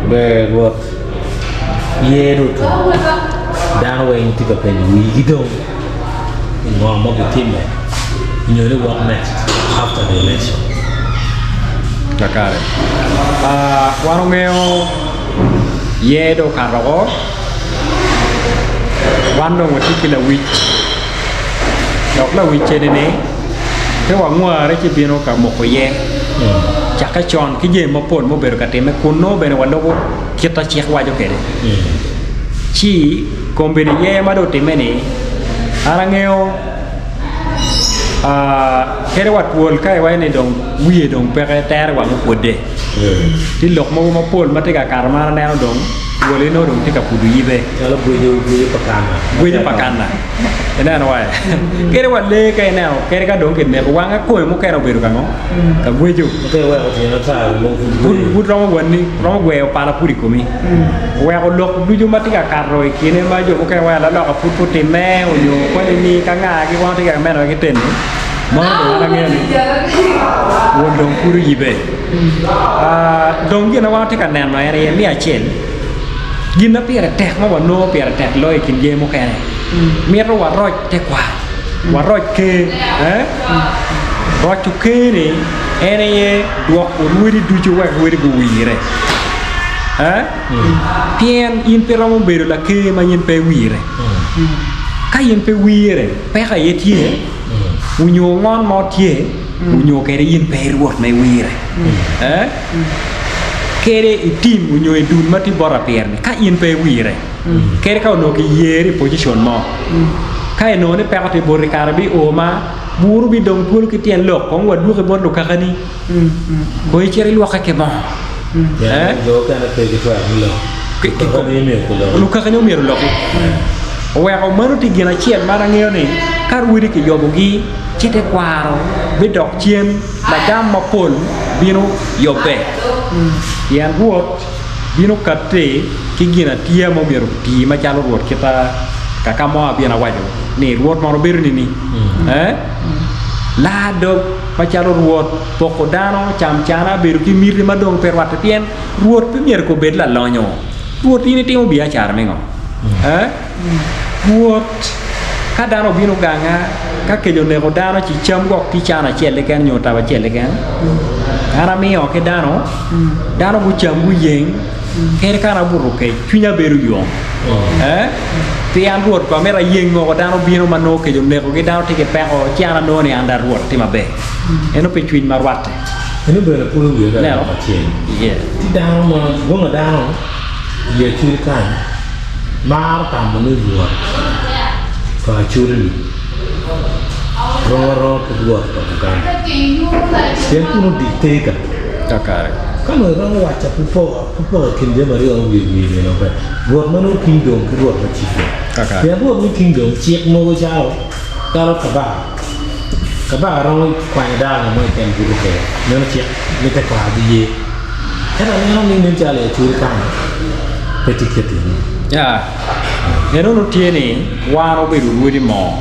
Ber Rwot yer otum, dano weng tye ka penyo wigi dong ngo ma gutimme nyo ni what next after the election. Kakare. Wan ongeyo yer dong okato woko, wan dong watye ki lawic dok lawic eni-ni pe wangware ci bino ka moko iye cakke con ki jami mapol ma obedo ka timme kun nongo bene walubo kit ma cik waco kwede ci kombeddi yer ma dong otimme-ni an angeyo kadi wa twol ka iwaco ni dong wiye dong peke tere wang opwodde tye lok mogo mapol ma tye ka kato ma an aneno dong twol-li nongo dong tye ka pwodo yibe. Calo gweco pa kana. Gweco pa kana. Ineno wa? Kadi wa lee ka ineno kadi ka dong kineko wanga kome mukene obedo ka ngo? Ka gweco. Ka iweko tyene ata nongo pud gweyo. Pud romo wani, romo gweyo pala pud i komi. Oweko lok ducu ma tye ka kato i kine ma jo mukene waco laloka pud pe otimme onyo koni ni ka nga gi wan tye ka meno ki teni mano dong an angeyo ni won dong pud oyibe. Dong gin ma wan watye ka neno en aye me acel Gin ma pire tek ma wanongo pire tek loyo i kin jami mukene, mito waroc tekwaro, waroc ker. Roco ker-ni en aye dwoko rwodi ducu wek rwodi guwire. Pien in pe iromo bedo laker ma in pe iwire. Ka in pe iwire, peko aye tye, onyo ngon mo tye, onyo kede in pe i rwot ma iwire. Kede i tim onyo i dul ma tye bot apir-ni, ka in pe iwire, kede ka onongo kiyeri i pocicon mo, ka inongo ni peko tye boti, kare bio ma buru bidong twolo ki tyen lok, kong wadwoki bot lukakani, kong icit ilwokke ki moo. Lukakani omyero oloki. Oweko meno tye gin acel ma an angeyo ni ka rwodi kiyobogi ci tekwaro bidok cen. Lagam mapol bino yobbe, pien Rwot bino katte ki ginatiya ma myero oti macalo Rwot kita kaka mo abino awaco ni Rwot mono bedo nini? Eh? Laa dog macalo Rwot, poko dano, camcana, bedo ki miti ma dong pe rwatte pien Rwot pe myero kobed lalonyo. Rwot in itimo biacara me ngo? Eh? Rwot, ka dano obino ganga, ka kec oneko dano ci cam gwok tye cana acel keken nyo otabo acel keken, an amiyo ki dano, dano gucam guyeng, kadi ka an abuto kec cwinya bedo yom. Eh, pi an Rwot kono amito ayeng woko dano bino ma nongo kec onekogi, dano tye ki peko, ci an anongo ni an dong Rwot tye maber. Eno pe cwiny ma rwatte. Eno bene pwoyo wiya ka Ineno? lok acel. Yeah. Tye dano ma, dwongo dano i acwiny kany. Maro tamo ni Rwot pa Acholi-ni rom aroma ki Rwot pa Buganda pien kunu dictator. Kakare. Ka nongo iromo waco pe poko i kin jami aryo ma wiye wiye nino pe, Rwot ma nongo kingdom ki Rwot ma chiefdom. Kakare. Pien Rwot me kingdom cik mogo calo calo kabaka. Kabaka romo kwanyo dano mo keken buto kwede, meno cik me tekwarogi ye. Ento aneno ni nen calo i Acholi kany pe tye kit eni. Ya, en onongo tye ni wan obedo rwodi moo,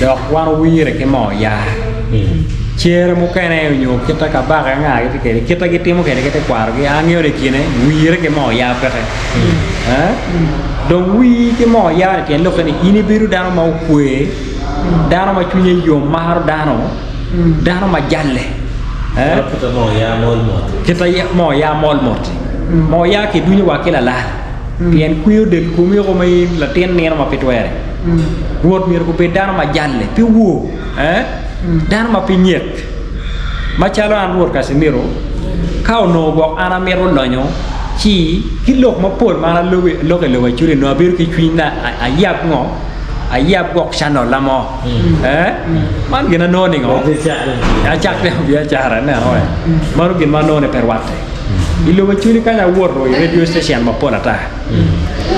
dok wan owire ki moo ya. Cere mukene onyo kit ma kabaka anga gitye kwede, kit ma gitimo kwede ki tekwarogi, an angeyo ni i kine wire ki moo ya peke. Eh? Dong wir ki moo ya-ni tyen lokke ni in ibedo dano ma okwe, Dano ma cwinye yom maro dano, dano ma jalle. Calo kita moo ya mol mot. Kita moo ya mol mot. Moo ya kidunyo wa ki lalal. Pien kweyo del komi oko ma in latin nino ma pe twere. Rwot myero gubed dano ma jalle, pe wor, dano ma pe nyek. Macalo an Rwot Casimiro, ka onongo gwok an amito lonyo, ci ki lok mapol ma an aloko i lobo Acholi onongo abedo ki cwiny ni ayab ngo? Ayab gwok cannolla mo. Eh? Man gin anongo ningo? Acak timo biacara ineno eh. Mano gin ma anongo ni pe rwatte. I lobo Acholi kany awoto i radio station mapol ata.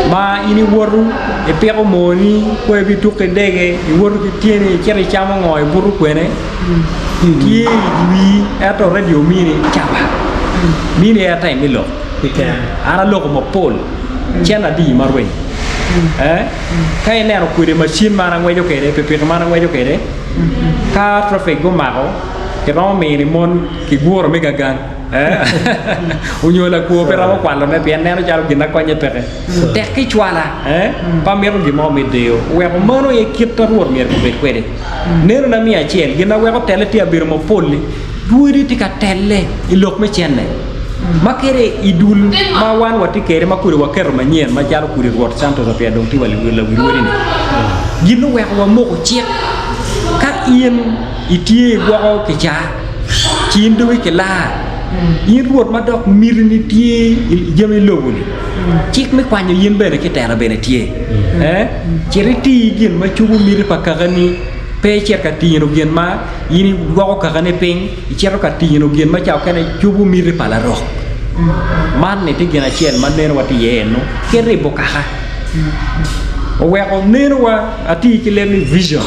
Ma in iwoto ipiko moni, kwer bituko ki dege, iwoto ki tyeni, icito icamo ngo, ibuto kwene, tye i wii ento radio mini caba. Mini airtime me lok. An aloko mapol, cente adi ma rweny. Eh? Ka ineno kwede macin ma an angweco kwede, pikipiki ma an angweco kwede, ka traffic gumako, kiromo mini mon kiguro me gagang. Onyo lakwo pe romo kwalone pien neno calo gin na konye peke. Tek ki cwala, pe amito gin mo me deyo. Oweko meno aye kit ma Rwot myero gubed kwede. Nenona me acel, gin ma weko telle tye abedo mapol-li, rwodi tye ka telle i lok me cente. Ma kede i dul ma wan watye kwede ma kodi waketo manyen macalo kodi Rwot Santos Apia dong tye wa lawi rwodi-ni, gin oweko wamoko cik ka in itye igwoko kicaa ci in dong ikilar. In Rwot ma dok mitini tye i jami lobo-ni, cik me kwanyo in bene ki tela bene tye. Cit iti gin ma cobo miti pa kakani, pe icit ka tino gin ma in igwoko kakani piny, icito ka tino gin ma ca okene cobo miti pa larok. Man-ni tye gin acel ma nenowa tye iye eno ki ribo kaka. Oweko nenowa ati ki leb ni vision.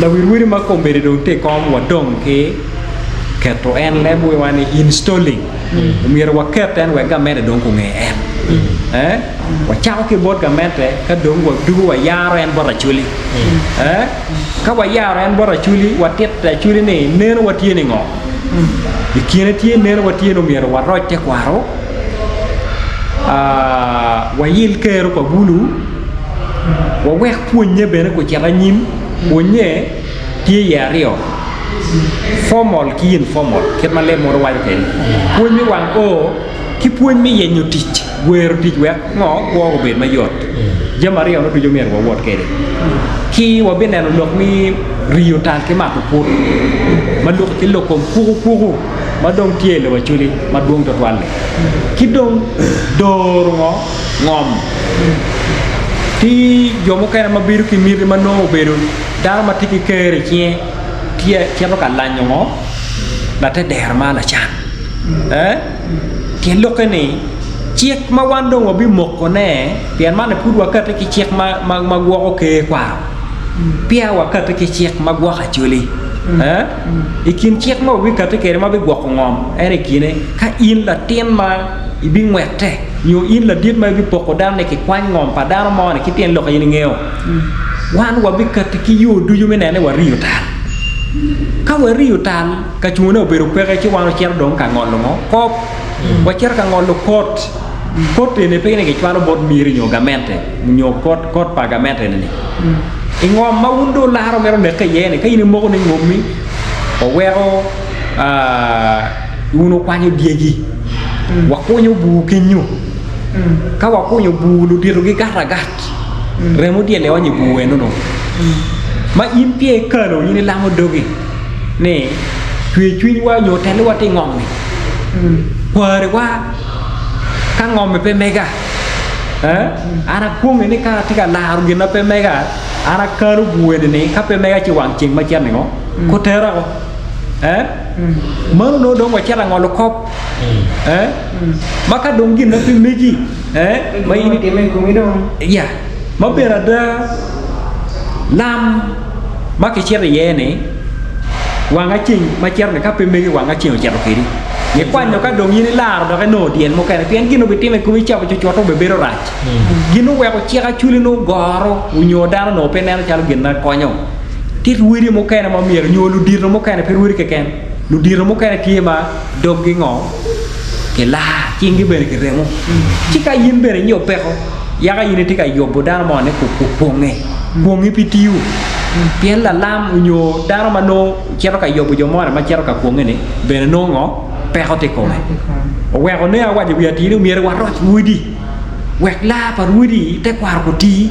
Lawirwiri ma kombeddi dong tye i kom wadong ki keto en leb wiwa ni installing omyero waket en wek gamente dong kunge en eh wacako ki bot gamente ka dong wadugo wayaro en bot Acholi eh ka wayaro en bot Acholi watito Acholi ni neno watye ni ngo i kine tye neno watye ni omyero waroc tekwaro ah wayil kero pa bulu wawek pwonye bene gucit anyim, pwonye tye iye aryo, formal ki informal kit ma leb munu waco kwede, pwony me wang oo ki pwony me yenyo tic, gwero tic wek ngo kwo obed mayot, jami aryo-nu ducu myero wawot kwede. Ki wabineno lok me riyo tal ki mato put ma luki ki lok kom kuku kuku ma dong tye i lobo Acholi madwong twatwal-li ki dong doro ngo ngom. Ki jo mukene ma bedo ki miti ma nongo obedo dano ma tye ki ker i cinge tye cito ka lanyo ngo latedero ma lacan. Eh? Tyen lokke ni cik ma wan dong wabimokone pien man pud wakati ki cik ma, ma, ma gwoko ker kwaro peya wakati ki cik ma gwoko acholi. Eh? I kin cik ma wabikati kwede ma bigwoko ngom en i kine ka in latin ma ibingwette nyo in ladit ma ibipoko dano ni kikwany ngom pa dano mo ni ki tyen lok in ingeyo, wan wabikatti ki yo ducu me neno ni wariyo tal. Ka wariyo tal, ka cungone obedo peke ci wan ocito dong ka ngolo ngo? Kop. Wacito ka ngolo kot. Kot eni pe ni kicwalo bot miri nyo gamente nyo kot kot pa gamente eni ni. I ngom ma wun dong wularo mito neke iye ni ka in imoko ni ngommi oweko wun wukwanyo dyegi, wakunyo bur kenyo. Ka wakunyo bur, ludito gigato agat, remo dyel ionyo i bur eno-nu. Ma in peya ikalo, in ilamo dogi ni cwer cwinywa nyo telliwa tye i ngom-mi. Kwariwa ka ngom-mi pe mega, an akwonge ni ka atye ka laro gin ma pe mega, an akalo bur eni-ni, ka pe mega ci wang ceng ma cito ningo? Kotera ko. Mano nongo dong wacito angolo kop eh? Ma ka dong gin ma pe megi eh? Ma in Otime i komi dong. Ya, ma bene ada lam ma kicito iye-ni wanga ceng ma cito-ni ka pe megi wanga ceng ocito kedi. Nikwanyo ka dong in ilaro dok inongo dyel mukene pien gin obitimo i komi cawa cucuto obibedo rac. Gin oweko cik acwali nongo goro onyo dano onongo pe neno calo gin ma konyo. Tye rwodi mukene ma myero nyo ludito mukene, pe rwodi keken, ludito mukene tye ma doggi ngo? Kilaa, cinggi bene kiremo. Ci ka in bene inyo peko, yaka in itye ka yubo dano mo ni kwonge, kwongi pe tiyo. Pien lalam onyo dano ma nongo cito ka yubo jo moni ma cito ka kwonge ni bene nongo ngo? Peko tye i kome. Oweko ne awaco i wi atir ni myero waroc rwodi. Wek laa pa rwodi tekwaro guti.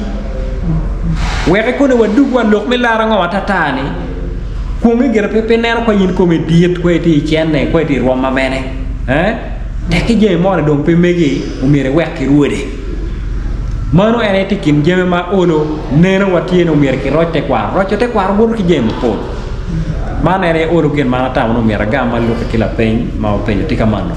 Wek ikone wadug wa lok me lar ango atata ni, kwonge gire pe pe neno ka in komi dit, kwa itye i cene, kwa itye i rwom ma mene. Eh? Tek ki jami moni dong pe megi, omyero iwek ki rwode. Mano en aye tye i kin jami ma olo neno wa tye ni omyero kiroc tekwaro. Roco tekwaro woto ki jami mapol. Man en aye olo gin ma an atamo ni omyero agam ma lubbe ki lapeny ma openyo tye ka mano.